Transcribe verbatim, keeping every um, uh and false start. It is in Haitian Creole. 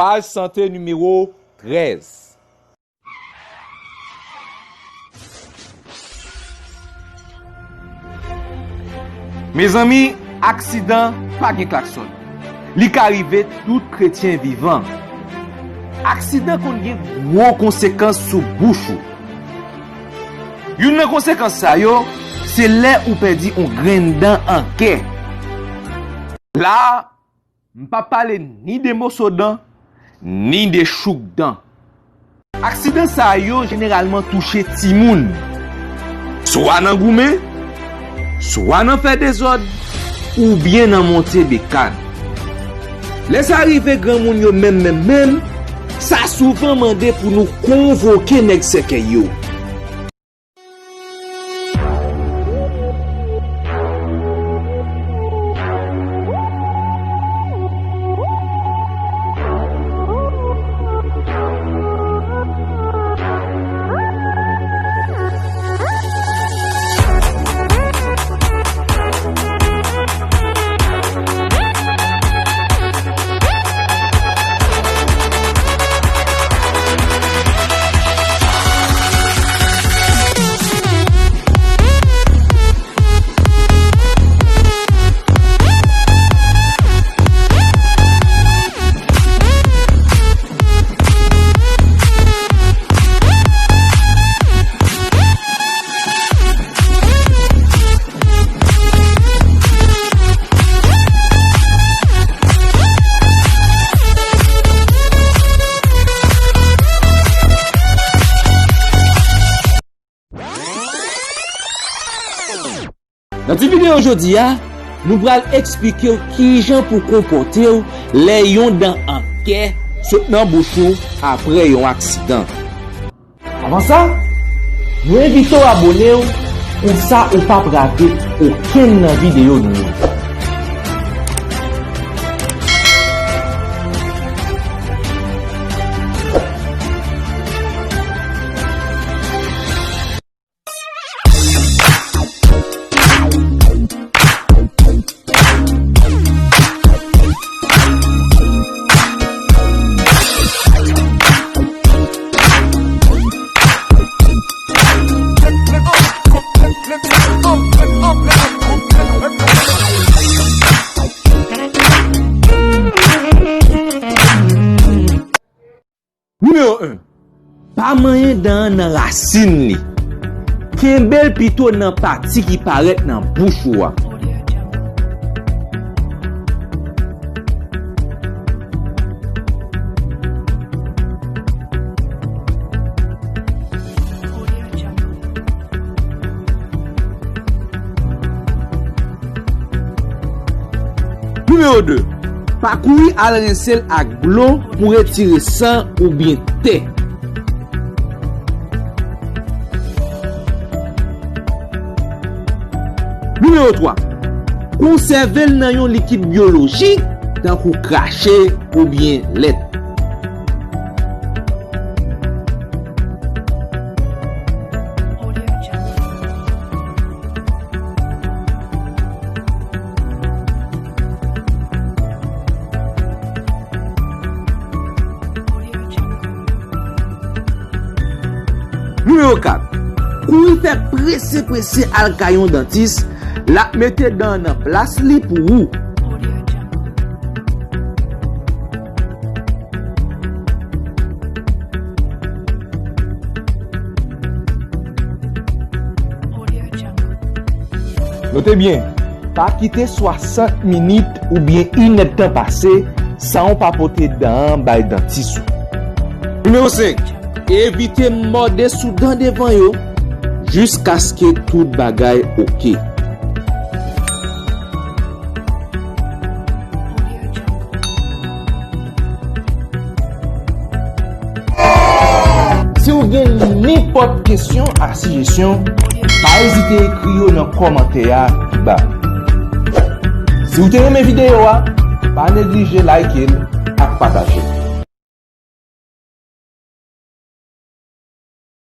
Paj sante nimewo trèz. Mezanmi, aksidan pa gen klaksòn. Li ka rive tout kretyen vivan. Aksidan konn gen gwo konsekans sou bouch ou. Youn nan konsekans sa yo, se lè ou pèdi yon grenn dan an kè. La a, m p ap pale ni de moso dan, ni de chouk dan. Aksidan sa yo jeneralman touche timoun. Swa nan goumen, swa nan fè dezòd, oubyen nan monte bekàn. Lè sa rive granmoun yo menm, menm, menm, sa souvan mande pou nou konvoke nèg sèkèy yo. Nan ti videyo jodi a, nou pral eksplike w kijan pou konpòte w lè yon dan an kè sot nan bouch ou apre yon aksidan. Avan sa, nou envite w abone w, konsa ou p ap rate okenn nan videyo nou yo. Nimewo en. Pa manyen dan an nan rasin li. Kenbe l pito nan pati ki parèt nan bouch ou a. Nimewo de. Pa kouri al rense l ak dlo pou retire san oubyen tè. Nimewo twa. Konsève l nan yon likid byolojik, tankou krache oubyen lèt. Nimewo kat. Kouri fè prese prese al kay yon dantis, l ap mete dan an nan plas li pou ou. Note byen, pa kite swasant minit oubyen inèdtan pase san w pa pote dan an bay dantis ou. Nimewo senk. Evite mòde sou dan devan yo jiskaske tout bagay oke. Si w gen nenpòt kesyon ak sijesyon, pa ezite ekri yo nan kòmantè a ki ba. Si w te renmen videyo a, pa neglije like l ak pataje l.